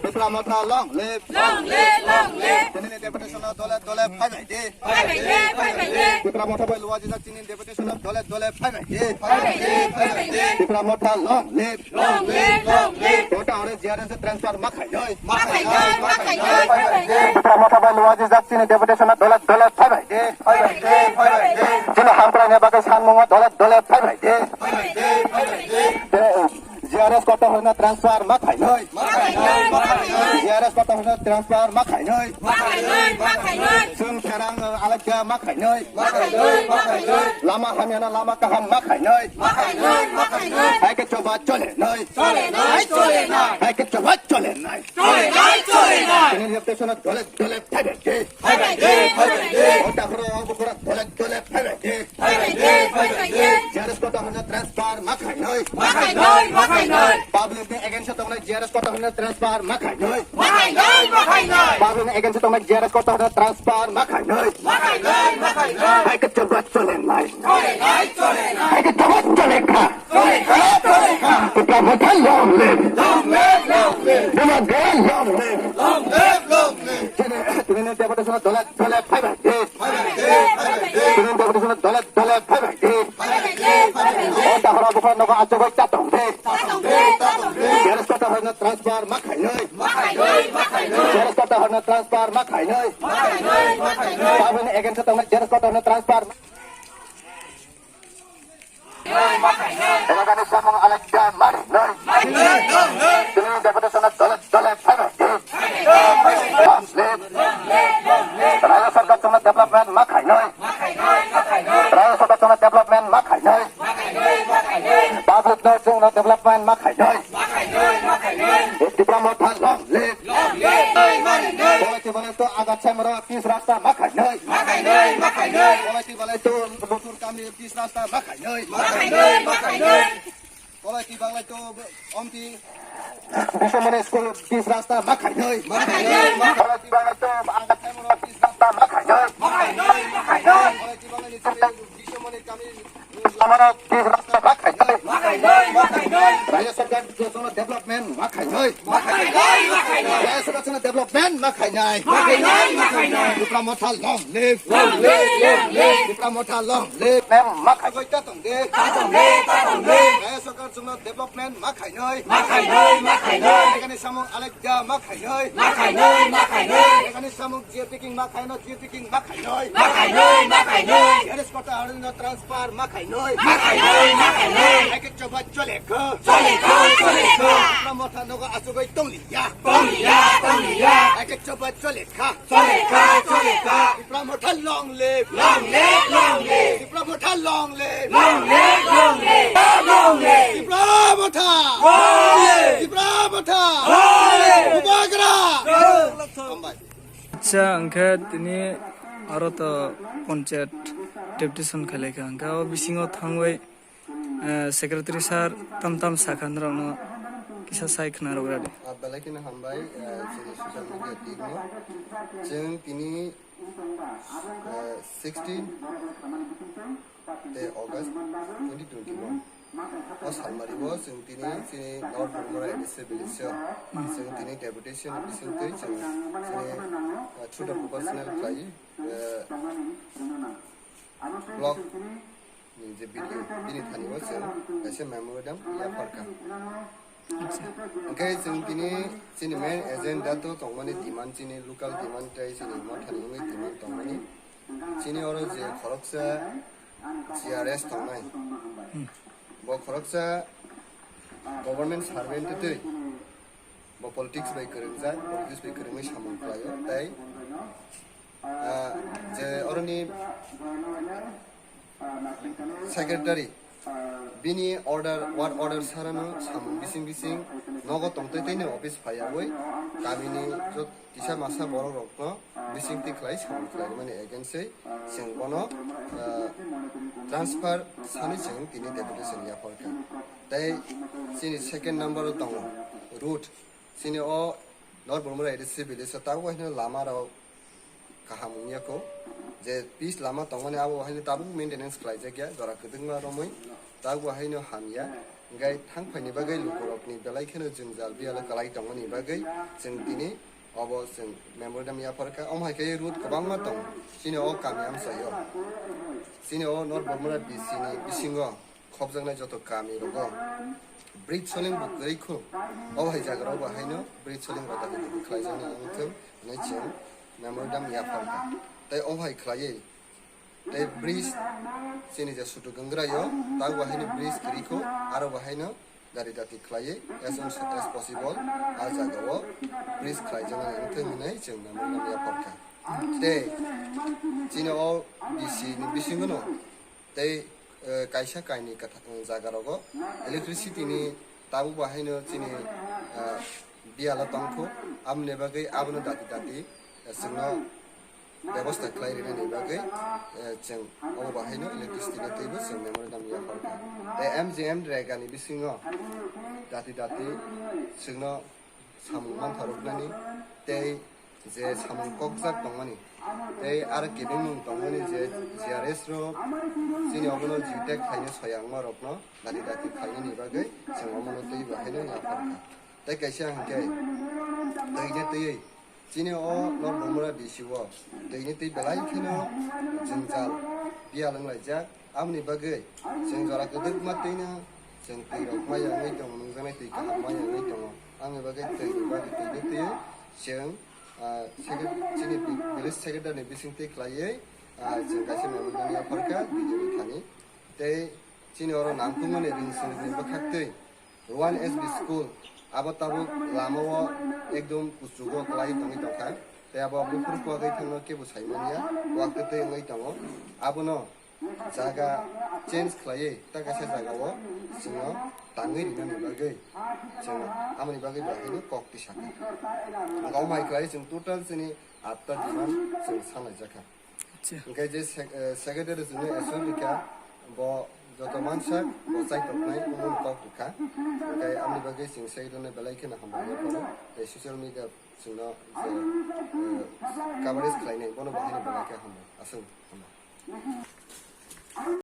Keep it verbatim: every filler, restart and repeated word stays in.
Tipra Motha long live. Long live, long live. Tinini deputation o dole dole phaibai di. Phaibai di, phaibai di. Tipra Motha bai luajijak tinini deputation o dole dole phaibai di. Phaibai di, phaibai di. Tipra Motha long live. Long live, long live. Kota hore G R S transfer ma khainoi. Ma khainoi, ma khainoi. Tipra Motha bai luajijak tinini deputation o dole dole phaibai di. Phaibai di, phaibai di. Chini hamkraini bagwi sanmungo dole dole phaibai di. Phaibai di, phaibai di. G R S kota hore transfer ma khainoi. Ma khainoi, ma khainoi. G R S kota hore transfer ma khainoi. Ma khainoi, ma khainoi. Chwng therang alakya ma khainoi. Ma khainoi, ma khainoi. Lama hamyana lama kaham ma khainoi. Ma khainoi, ma khainoi. Hai khe choba chole noi. Chole noi, chole noi. Hai khe choba chole noi. Chole noi, chole noi. Tinini deputation o dole dole phaibai di. Phaibai di, phaibai di. Kota hore bukura dole dole phaibai di. Phaibai di, phaibai di. G R S kota hore transfer ma khainoi. Ma khainoi, ma khainoi. Public ni against o tongnai G R S kota hore transfer ma khainoi. Ma khainoi, ma khainoi. Public ni against o tongnai G R S kota hore transfer ma khainoi. Ma khainoi, ma khainoi. Hai khe choba chole nai. Chole nai, chole nai. Hai khe choba chole kha. Chole kha, chole kha. Tipra Motha long live. Long live, long live. Tipra Motha long live. Long live, long live. Tini, tini deputation dole dole phaibai di. Phaibai di, phaibai di. Tini deputation dole dole phaibai di. Phaibai di, phaibai di. O dahora bukhara nogo achugwi chatong di. Chatong di, chatong di. G R S kota hore transfer ma khainoi. Ma khainoi, ma khainoi. G R S kota hore transfer ma khainoi. Ma khainoi, ma khainoi. Taboni against o tongnai G R S kota hore transfer. Elakani samung alakya mari noi. Tini deputation dole dole phaibai di. Rajya sarkar chwngno development ma khainoi. Rajya sarkar chwngno development ma khainoi. Public no chwngno development ma khainoi. Tipra Motha long live. Long live. Long live. Bolai ti balai to agat sai mara pis rasta ma khainoi. Ma khainoi, ma khainoi. Bolai ti balai to lutur kami pis rasta ma khainoi. Ma khainoi, ma khainoi. Bolai ti balai to omti Bishamani school pis rasta ma khainoi. Ma khainoi, ma khainoi. Bolai ti balai to agat sai mara pis rasta ma khainoi. Ma khainoi, ma khainoi. Bolai ti balai to Bishamani kami Amara pis rasta ma khainoi. Ma khainoi, ma khainoi. Rajya sarkar jotono development ma khainoi. Ma khainoi, ma khainoi. Rajya sarkar jotono development ma khainoi. Ma khainoi, ma khainoi. Tipra Motha long live. Long live, long live. Tipra Motha long live. Ma khainoi ta tong de. Ta tong de, ta tong de. Rajya sarkar jotono development ma khainoi. Ma khainoi, ma khainoi. Ekani samung alek ja ma khainoi. Ma khainoi, ma khainoi. Ekani samung G R P king ma khainoi, G R P king ma khainoi. Ma khainoi, ma khainoi. G R S kota hore no transfer ma khainoi. Ma khainoi, ma khainoi. Hai khe choba chole kho. Chole kho, chole kho. Tipra Motha nogo achugwi tong liya. Tong liya, tong liya. Hai khe choba chole kha. Chole kha, chole kha. Tipra Motha long live. Long live, long live. Tipra Motha long live. Long live, long live. Long live. Tipra Motha. Long live. Tipra Motha. Long live. Bubagra. Long live. Hambai. Acha, hwnkhe tini aro to panchayat deputation khailai kha, hwnkhe o bisingo thangwi, eh, secretary sir tam tam sakha norokno kisa sai khna rwgra di. Ah, belai kheno hambai, eh, chini social media team no. Chwng tini, eh, sixteen tei August twenty twenty-one. O salmari o chwng tini chini North Bormura A D C village o chwng tini deputation bisingtwi chwng chini, uh, through the proportional khlai, uh, block ni je B D O bini thani o chwng kaisa memorandum yapharkha. Hwnkhe chwng tini chini main agenda to tongmani demand, chini local demand tei chini mothani wngwi demand tongmani. Chini oro je khoroksa G R S tongnai, bo khoroksa government servant twi bo politics bai kwrwngjak, politics bai kwrwngwi samung khlaio tei, ah, je oroni secretary bini order, work order sarano samung bising bising nogo tongtwi tei ni office phaiyawi kamini jot-, kisa masa borok rokno bising twi khlai samung khlaimani against wi chwng bono, ah, transfer sani chwng tini deputation yapharkha. Tei chini second number o tongo road, chini o North Bormura A D C village o tabuk haino lama rok kaham wngya kho, je pitch lama tongmani abo haino tabuk maintenance khlaijakya, jora kwdwkma romwi tabuk haino hamya. Hingke thang phaini bagwi lukurokni belai kheno jwngjal biyalo kwlai tongmani bagwi chwng tini obo chwng memorandum yapharkha. Omo hai khe route kwbangma tongo chini o kami amchaio. Chini o North Bormura B C ni bisingo khopjaknai joto kami rogo bridge soling bo kwrwi kho. Obo hai jaga rogo haino bridge soling rok dabi dabi khlaijaknai wngthung hinwi chwng memorandum yapharkha. Tei obo hai khlaiwi tei bridge chini je Sutu Gangrai o, ta bo haino bridge kwrwi kho, aro bo haino dari dati khlaiwi as soon as possible a jaga o bridge khlaijaknai wngthung hinwi chwng memorandum yapharkha. Tei chini o B C ni bisingo no tei, eh, kaisa kainwi kwtha-, eh, jaga rogo electricity ni tabuk bo haino chini, eh, biyalo tongkho, aboni bagwi abono dati dati, eh, chwngno bebosta khlai rinani bagwi, eh, chwng obo bahaino electricity ni twibo chwng memorandum yapharkha. Tei M G M Rega ni bisingo dati dati chwngno samung mantharuknani tei je samung kokjak tongmani tei aro kebengmung tongmani je G R S rok chini obono G tech khlaina soyangma rokno dati dati khlainani bagwi chwng omono twi bahaino yapharkha. Tei kaisa hwnkhe twini twiwi chini o North Bormura B C o twini twi belai kheno jwngjal biyal wnglaijak. Aboni bagwi chwng jora kwdwkma twino chwng twi rok maya wngwi tongo, nungjaknai twi kaham maya wngwi tongo. Aboni bagwi twini bagwi twini twiwi chwng, ah, secret-, chini village secretary ni bising twi khlaiwi, ah, chwng kaisa memorandum yapharkha B J P thani. Tei chini oro nangkukmani ring swrwngni bwkhaktwi One S B school, abo tabuk lama o ekdom kuchugo kwlai tongwi tongkha. Tei abo buphuru kwagwi thangno kebo saimanya, kwak twi twi wngwi tongo. Abono jaga change khlaiwi ta kaisa jaga o chwngno tangwi rinani bagwi chwng aboni bagwi bahino kok twi sakha. Ang omai khlai chwng total chini atta demand chwng sanlaijakha. Acha. Hingke je sec-, eh, secretary chwngno assurance rikha, bo joto mansak, bo chaitoknai, omo kok rikha. Hingke amoni bagwi chwng secretary no belai kheno hambai yaphaio. Tei social media chwngno je, eh, coverage khlainai, bono bo haino belai khe hambai. Aswk hambai.